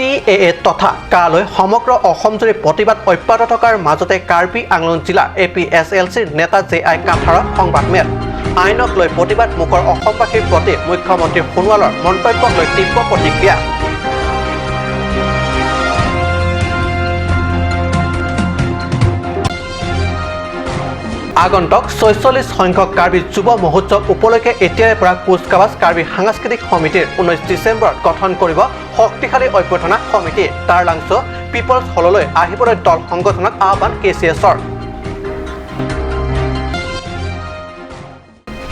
CAA তথা কালৈ সমগ্ৰ অসমজুৰি প্ৰতিবাদ অব্যাহত থকাৰ মাজতে কাৰ্বি আংলং জিলাৰ এপিএছএলচিৰ নেতা জে আই কাথাৰৰ সংবাদমেল। আইনক লৈ প্ৰতিবাদ মুখৰ অসমবাসীৰ প্ৰতি মুখ্যমন্ত্ৰী সোণোৱালৰ মন্তব্যক লৈ তীব্ৰ প্ৰতিক্ৰিয়া। আগন্তুক 46 সংখ্যক কাৰ্বি যুৱ মহোৎসৱ উপলক্ষে এতিয়াৰে পৰা কুচকাৱাজ কাৰ্বি সাংস্কৃতিক সমিতিৰ 19 ডিচেম্বৰত গঠন কৰিব শক্তিশালী অভ্যৰ্থনা সমিতি। তাৰলাংছ পিপলছ হললৈ আহিবলৈ দল সংগঠনক আহ্বান কেচিএছৰ।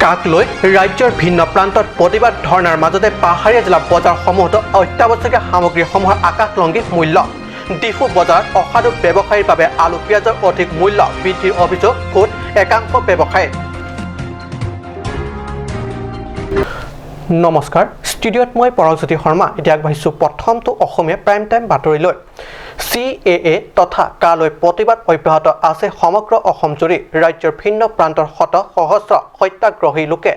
কাক লৈ ৰাজ্যৰ ভিন্ন প্ৰান্তত প্ৰতিবাদ ধৰ্ণাৰ মাজতে পাহাৰীয়া জিলা বজাৰসমূহতো অত্যাৱশ্যকীয় সামগ্ৰীসমূহৰ আকাশলংঘী মূল্য। ডিফু বজাৰত অসাধু ব্যৱসায়ীৰ বাবে আলু পিঁয়াজৰ অধিক মূল্য বৃদ্ধিৰ অভিযোগ খোদ একাংশ ব্যৱসায়ী। নমস্কাৰ, ষ্টুডিঅ'ত মই পৰশজ্যোতি শৰ্মা। এতিয়া আগবাঢ়িছোঁ প্ৰথমটো অসমীয়া প্ৰাইম টাইম বাতৰিলৈ। CAA তথা কালৈ প্ৰতিবাদ অব্যাহত আছে সমগ্ৰ অসমজুৰি। ৰাজ্যৰ ভিন্ন প্ৰান্তৰ শত সহস্ৰ সত্যাগ্ৰহী লোকে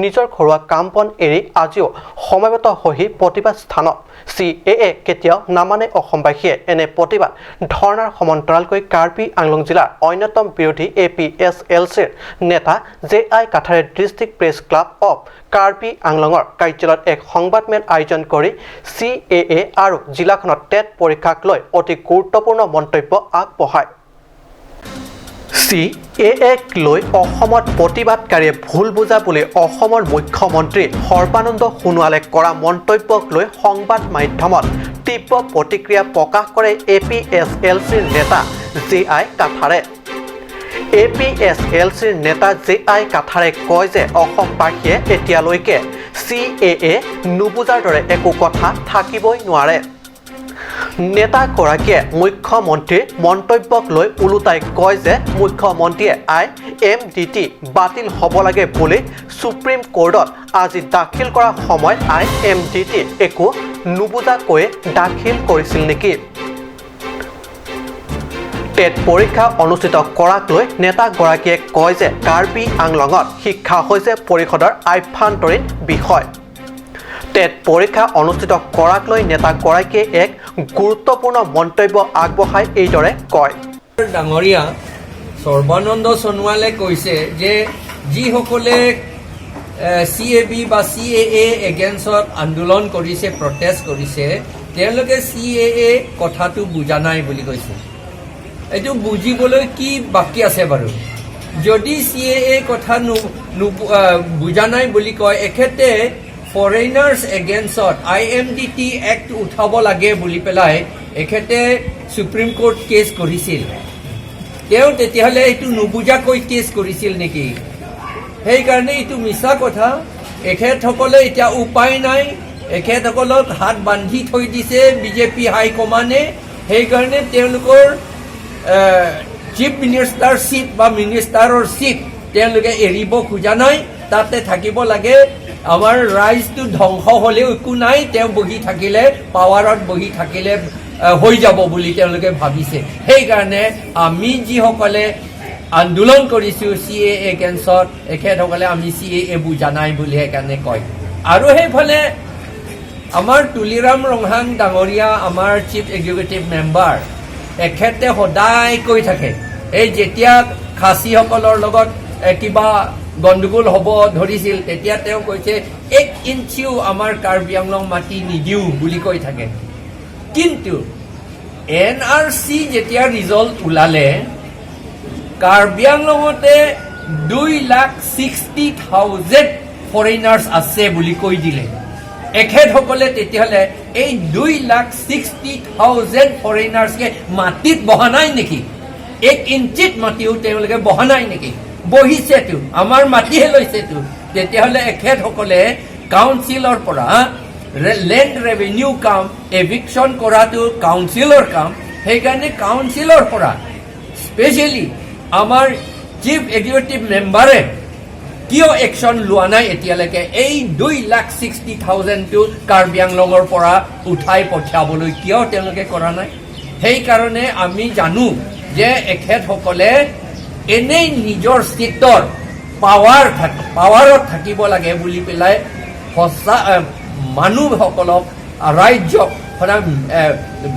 নিজৰ ঘৰুৱা কাম বন এৰি আজিও সমবেত হৈ প্ৰতিবাদ স্থানত। CAA কেতিয়াও নামানে অসমবাসীয়ে। এনে প্ৰতিবাদ ধৰ্ণাৰ সমান্তৰালকৈ কাৰ্বি আংলং জিলাৰ অন্যতম বিৰোধী এপিএছএলচিৰ নেতা জে আই কাথাৰে district press club of Karbi আংলঙৰ কাৰ্যালয়ত এক সংবাদমেল আয়োজন কৰি CAA আৰু জিলাখনত টেট পৰীক্ষাক লৈ অতি গুৰুত্বপূৰ্ণ মন্তব্য আগবঢ়ায়। CAAক লৈ অসমত প্ৰতিবাদকাৰীয়ে ভুল বুজা বুলি অসমৰ মুখ্যমন্ত্ৰী সৰ্বানন্দ সোণোৱালে কৰা মন্তব্যক লৈ সংবাদ মাধ্যমত তীব্ৰ প্ৰতিক্ৰিয়া প্ৰকাশ কৰে এপিএছএলচিৰ নেতা জে আই কাথাৰে। এপিএছএলচিৰ নেতা জে আই কাথাৰে কয় যে অসমবাসীয়ে এতিয়ালৈকে CAA নুবুজাৰ দৰে একো কথা থাকিবই নোৱাৰে। নেতাগৰাকীয়ে মুখ্যমন্ত্ৰীৰ মন্তব্যক লৈ ওলোটাই কয় যে মুখ্যমন্ত্ৰীয়ে IMDT বাতিল হ'ব লাগে বুলি সুপ্ৰিম কোৰ্টত আজি দাখিল কৰাৰ সময়ত IMDT একো নুবুজাকৈয়ে দাখিল কৰিছিল নেকি? টেট পৰীক্ষা অনুষ্ঠিত কৰাক লৈ নেতাগৰাকীয়ে কয় যে কাৰ্বি আংলঙত শিক্ষা হৈছে পৰিষদৰ আভ্যন্তৰীণ বিষয়। টেট পৰীক্ষা অনুষ্ঠিত কৰাক লৈ নেতাগৰাকীয়ে এক গুৰুত্বপূৰ্ণ মন্তব্য আগবঢ়াই এইদৰে কয়। ডাঙৰীয়া সৰ্বানন্দ সোণোৱালে কৈছে যে যিসকলে CAB বা CAA এগেইনষ্টত আন্দোলন কৰিছে, প্ৰটেষ্ট কৰিছে, তেওঁলোকে CAA কথাটো বুজা নাই বুলি কৈছে। এইটো বুজিবলৈ কি বাকী আছে বাৰু? যদি CAA কথা বুজা নাই বুলি কয়, এখেতে ফৰেইনাৰ্ছ এগেইনষ্টত IMDT act উঠাব লাগে বুলি পেলাই এখেতে সুপ্ৰিম কোৰ্ট কেছ কৰিছিল। তেওঁ তেতিয়াহ'লে এইটো নুবুজাকৈ কেছ কৰিছিল নেকি? সেইকাৰণে এইটো মিছা কথা। এখেতসকলে এতিয়া উপায় নাই, এখেতসকলক হাত বান্ধি থৈ দিছে বিজেপি হাইকমানে। সেইকাৰণে তেওঁলোকৰ চিফ মিনিষ্টাৰ ছিট বা মিনিষ্টাৰৰ ছিট তেওঁলোকে এৰিব খোজা নাই, তাতে থাকিব লাগে। আমাৰ ৰাইজটো ধ্বংস হ'লেও একো নাই, তেওঁ বহি থাকিলে, পাৱাৰত বহি থাকিলে হৈ যাব বুলি তেওঁলোকে ভাবিছে। সেইকাৰণে আমি যিসকলে আন্দোলন কৰিছোঁ CAA এগেইনষ্টত, এখেতসকলে আমি CAA বুজা নাই বুলি সেইকাৰণে কয়। আৰু সেইফালে আমাৰ তুলিৰাম ৰংহাং ডাঙৰীয়া, আমাৰ চিফ এক্সিকিউটিভ মেম্বাৰ, এখেতে সদায় কৈ থাকে, এই যেতিয়া খাচীসকলৰ লগত কিবা গণ্ডগোল হ'ব ধৰিছিল, তেতিয়া তেওঁ কৈছে এক ইঞ্চিও আমাৰ কাৰ্বি আংলং মাটি নিদিওঁ বুলি কৈ থাকে। কিন্তু NRC যেতিয়া ৰিজল্ট ওলালে, কাৰ্বি আংলঙতে 2,60,000 ফৰেইনাৰ্ছ আছে বুলি কৈ দিলে। এখেতসকলে তেতিয়াহ'লে এই 2,60,000 ফৰেইনাৰ্ছকে মাটিত বহা নাই নেকি? এক ইঞ্চিত মাটিও তেওঁলোকে বহা নাই নেকি? বহিছেতো, আমাৰ মাটিহে লৈছেতো। তেতিয়াহ'লে এখেতসকলে কাউন্সিলৰ পৰা লেণ্ড ৰেভিনিউ কাম, এভিকশ্যন কৰাটো কাউন্সিলৰ কাম। সেইকাৰণে কাউন্সিলৰ পৰা স্পেচিয়েলি আমাৰ চিফ এক্সিকিউটিভ মেম্বাৰে কিয় একশ্যন লোৱা নাই এতিয়ালৈকে? এই 2,60,000টো কাৰ্বি আংলঙৰ পৰা উঠাই পঠিয়াবলৈ কিয় তেওঁলোকে কৰা নাই? সেইকাৰণে আমি জানো যে এখেতসকলে এনেই নিজৰ ষ্টেটৰ পাৱাৰত থাকিব লাগে বুলি পেলাই সঁচা মানুহসকলক, ৰাজ্যক সদায়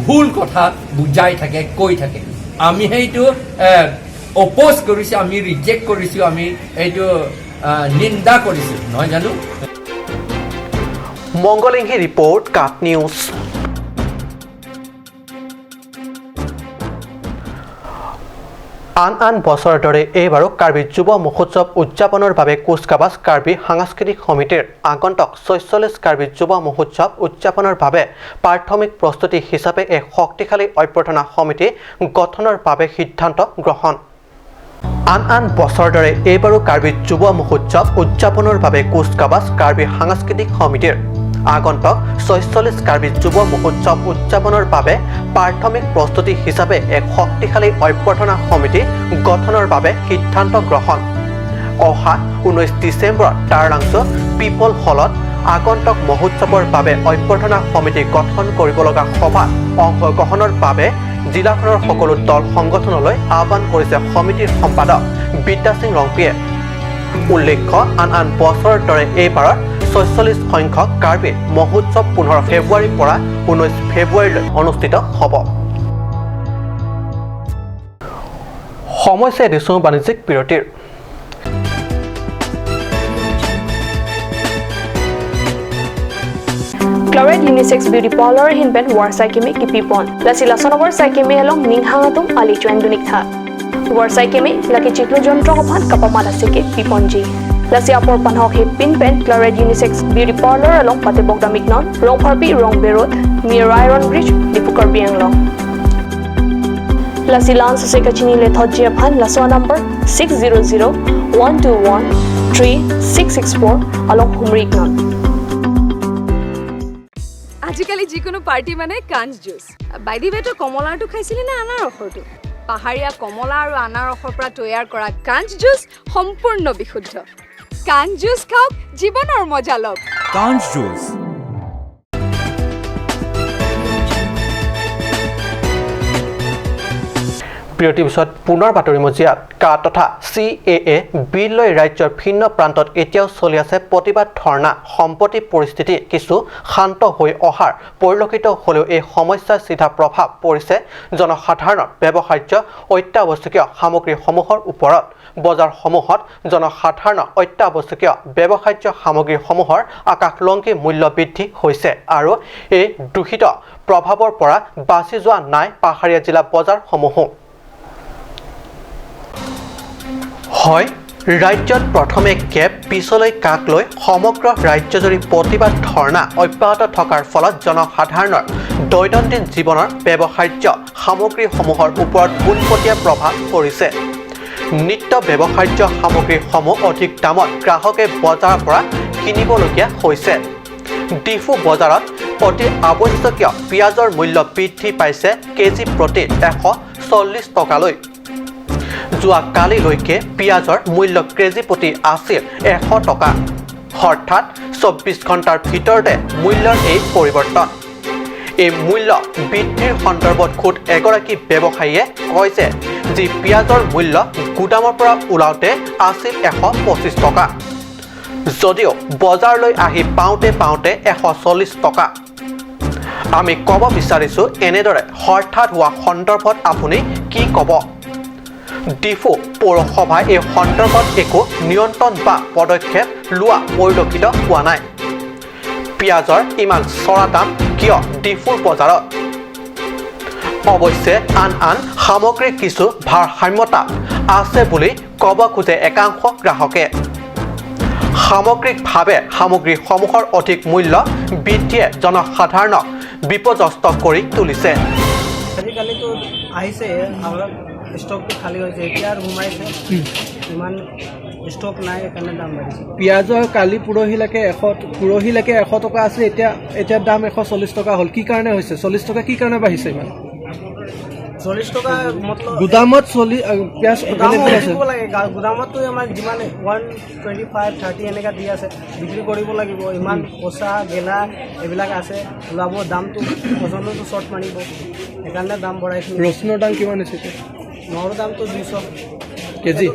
ভুল কথা বুজাই থাকে, কৈ থাকে। আমি সেইটো অপ'জ কৰিছোঁ, আমি ৰিজেক্ট কৰিছোঁ, আমি এইটো নিন্দা কৰিছোঁ, নহয় জানো? মংগলিংহী ৰিপৰ্ট, কাট নিউজ। আন আন বছৰৰ দৰে এইবাৰো কাৰ্বি যুৱ মহোৎসৱ উদযাপনৰ বাবে কুচকাৱাজ কাৰ্বি সাংস্কৃতিক সমিতিৰ আগন্তুক 46 কাৰ্বি যুৱ মহোৎসৱ উদযাপনৰ বাবে প্ৰাথমিক প্ৰস্তুতি হিচাপে এক শক্তিশালী অভ্যৰ্থনা সমিতি গঠনৰ বাবে সিদ্ধান্ত গ্ৰহণ। আন আন বছৰৰ দৰে এইবাৰো কাৰ্বি যুৱ মহোৎসৱ উদযাপনৰ বাবে কুচকাৱাজ কাৰ্বি সাংস্কৃতিক সমিতিৰ আগন্তুক 46 কাৰ্বি যুৱ মহোৎসৱ উদযাপনৰ বাবে প্ৰাথমিক প্ৰস্তুতি হিচাপে এক শক্তিশালী অভ্যৰ্থনা সমিতি গঠনৰ বাবে সিদ্ধান্ত গ্ৰহণ। অহা 19 ডিচেম্বৰত টাৰলাংছ পিপল হলত আগন্তুক মহোৎসৱৰ বাবে অভ্যৰ্থনা সমিতি গঠন কৰিব লগা সভাত অংশগ্ৰহণৰ বাবে জিলাখনৰ সকলো দল সংগঠনলৈ আহ্বান কৰিছে সমিতিৰ সম্পাদক বিদ্যাসিং ৰংপিয়ে। উল্লেখ্য, আন আন বছৰৰ দৰে এইবাৰৰ 46 সংখ্যক কাৰ্বি মহোৎসৱ 15 ফেব্ৰুৱাৰীৰ পৰা 19 ফেব্ৰুৱাৰীলৈ অনুষ্ঠিত হ'ব। সমস্যা দিছোঁ বাণিজ্যিক বিৰতিৰ। Chloride Unisex Beauty Parlor hinben war saikeme kipipon. Lasi lasonawar saikeme along ninghangatum ali chuendunik tha. War saikeme laki chiklu jontro phan kapamat aseke piponji. Lasi apor panhok he pinpen Chloride Unisex Beauty Parlor along patebok damiknon rong pharpi rong berot near Iron Bridge Dipukar Bianglong. Lasi lan sase kachini le thojia phan laswa number 600 121 3664 along humriknon. আজিকালি যিকোনো party মানে কাঞ্চ juice. By the ৱে, তই কমলাৰটো খাইছিলি নে আনাৰসৰটো? পাহাৰীয়া কমলা আৰু আনাৰসৰ পৰা তৈয়াৰ কৰা কাঞ্চ জুচ সম্পূৰ্ণ বিশুদ্ধ। কাঞ্চ জুচ খাওক, জীৱনৰ মজা লওক। কাঞ্চ জুচ। বিৰতিৰ পিছত পুনৰ বাতৰি মজিয়াত কা তথা CAA বিল লৈ ৰাজ্যৰ ভিন্ন প্ৰান্তত এতিয়াও চলি আছে প্ৰতিবাদ ধৰ্ণা। সম্প্ৰতি পৰিস্থিতি কিছু শান্ত হৈ অহাৰ পৰিলক্ষিত হ'লেও এই সমস্যাৰ চিধা প্ৰভাৱ পৰিছে জনসাধাৰণৰ ব্যৱহাৰ্য অত্যাৱশ্যকীয় সামগ্ৰীসমূহৰ ওপৰত। বজাৰসমূহত জনসাধাৰণৰ অত্যাৱশ্যকীয় ব্যৱহাৰ্য সামগ্ৰীসমূহৰ আকাশলংঘী মূল্য বৃদ্ধি হৈছে আৰু এই দূষিত প্ৰভাৱৰ পৰা বাচি যোৱা নাই পাহাৰীয়া জিলা বজাৰসমূহো। হয়, ৰাজ্যত প্ৰথমে কেব পিছলৈ কাক লৈ সমগ্ৰ ৰাজ্যজুৰি প্ৰতিবাদ ধৰ্ণা অব্যাহত থকাৰ ফলত জনসাধাৰণৰ দৈনন্দিন জীৱনৰ ব্যৱহাৰ্য সামগ্ৰীসমূহৰ ওপৰত পোনপটীয়া প্ৰভাৱ পৰিছে। নিত্য ব্যৱহাৰ্য সামগ্ৰীসমূহ অধিক দামত গ্ৰাহকে বজাৰৰ পৰা কিনিবলগীয়া হৈছে। ডিফু বজাৰত অতি আৱশ্যকীয় পিঁয়াজৰ মূল্য বৃদ্ধি পাইছে কেজি প্ৰতি 140 টকালৈ। যোৱা কালিলৈকে পিঁয়াজৰ মূল্য কেজি প্ৰতি আছিল 100 টকা। অৰ্থাৎ 24 ঘণ্টাৰ ভিতৰতে মূল্যৰ এই পৰিৱৰ্তন। এই মূল্য বৃদ্ধিৰ সন্দৰ্ভত খোদ এগৰাকী ব্যৱসায়ীয়ে কয় যে যি পিঁয়াজৰ মূল্য গুদামৰ পৰা ওলাওঁতে আছিল 125 টকা, যদিও বজাৰলৈ আহি পাওঁতে পাওঁতে 140 টকা। আমি ক'ব বিচাৰিছোঁ এনেদৰে হঠাৎ হোৱা সন্দৰ্ভত আপুনি কি ক'ব? ডিফু পৌৰসভাই এই সন্দৰ্ভত একো নিয়ন্ত্ৰণ বা পদক্ষেপ লোৱা পৰিলক্ষিত হোৱা নাই। পিঁয়াজৰ ইমান চৰা দাম কিয় ডিফুৰ বজাৰত? অৱশ্যে আন আন সামগ্ৰীৰ কিছু ভাৰসাম্যতা আছে বুলি ক'ব খোজে একাংশ গ্ৰাহকে। সামগ্ৰিকভাৱে সামগ্ৰীসমূহৰ অধিক মূল্য বৃদ্ধিয়ে জনসাধাৰণক বিপৰ্যস্ত কৰি তুলিছে। আজিকালিতো আহিছে, অলপ ষ্টকটো খালী হৈছে, এতিয়া আৰু সোমাইছে, ইমান ষ্টক নাই, সেইকাৰণে দাম বাঢ়িছে। পিঁয়াজৰ কালি পৰহিলৈকে 100 টকা আছে, এতিয়া দাম 140 টকা হ'ল। কি কাৰণে হৈছে 40 টকা? কি কাৰণে বাঢ়িছে ইমান 40 টকা? মতলব গুদামত পিঁয়াজ এভেইলেবল আছে লাগে। গুদামততো আমাৰ যিমান 125 30 এনেকুৱা দি আছে, বিক্ৰী কৰিব লাগিব। ইমান পচা গেলা এইবিলাক আছে, ওলাব দামটো ওজনতো শ্বৰ্ট মাৰিব, সেইকাৰণে দাম বঢ়াইছোঁ। ৰচুনৰ দাম কিমান হৈছে এতিয়া? নহৰু দামটো 200 কেজি।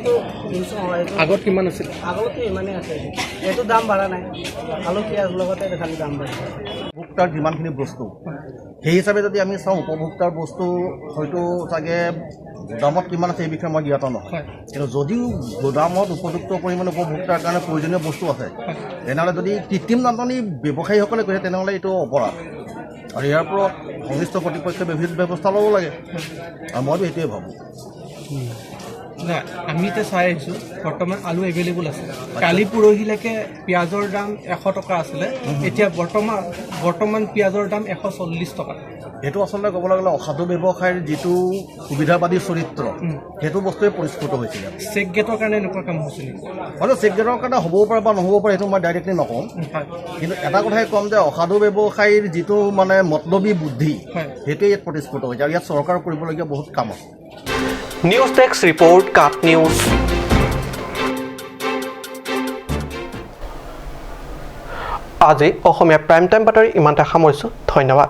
200। আগত কিমান আছিল? আগতো ইমানেই আছে, এইটো দাম বাঢ়া নাই। আলু পিঁয়াজ লগতে খালি দাম বাঢ়িছে। উপভোক্তাৰ যিমানখিনি বস্তু, সেই হিচাপে যদি আমি চাওঁ, উপভোক্তাৰ বস্তু হয়তো চাগে গোদামত কিমান আছে, এই বিষয়ে মই জ্ঞাত নহয়। কিন্তু যদিও গোদামত উপযুক্ত পৰিমাণে উপভোক্তাৰ কাৰণে প্ৰয়োজনীয় বস্তু আছে, তেনেহ'লে যদি কৃত্ৰিম নাটনি ব্যৱসায়ীসকলে কৰিছে, তেনেহ'লে এইটো অপৰাধ আৰু ইয়াৰ ওপৰত সংশ্লিষ্ট কৰ্তৃপক্ষই বিহিত ব্যৱস্থা ল'ব লাগে আৰু মইতো সেইটোৱে ভাবোঁ। নাই, আমি এতিয়া চাই আহিছোঁ, বৰ্তমান আলু এভেইলেবল আছে। কালি পৰহিলৈকে পিঁয়াজৰ দাম 100 টকা আছিলে, এতিয়া বৰ্তমান পিঁয়াজৰ দাম 140 টকা। সেইটো আচলতে ক'বলৈ গ'লে অসাধু ব্যৱসায়ীৰ যিটো সুবিধাবাদী চৰিত্ৰ, সেইটো বস্তুৱে পৰিস্ফুট হৈছিলে। চেক গেটৰ কাৰণে এনেকুৱা কাম হৈছে নেকি? হয়তো চেক গেটৰ কাৰণে হ'বও পাৰে বা নহ'ব পাৰে, সেইটো মই ডাইৰেক্টলি নকওঁ। কিন্তু এটা কথাই ক'ম যে অসাধু ব্যৱসায়ীৰ যিটো মানে মতলবী বুদ্ধি, সেইটোৱে ইয়াত প্ৰতিস্ফুট হৈছে আৰু ইয়াত চৰকাৰৰ কৰিবলগীয়া বহুত কাম আছে। নিউজ ডেস্ক ৰিপৰ্ট, কাট নিউজ। আজি অসমীয়া প্ৰাইম টাইম বাতৰি ইমানতে সামৰিছোঁ। ধন্যবাদ।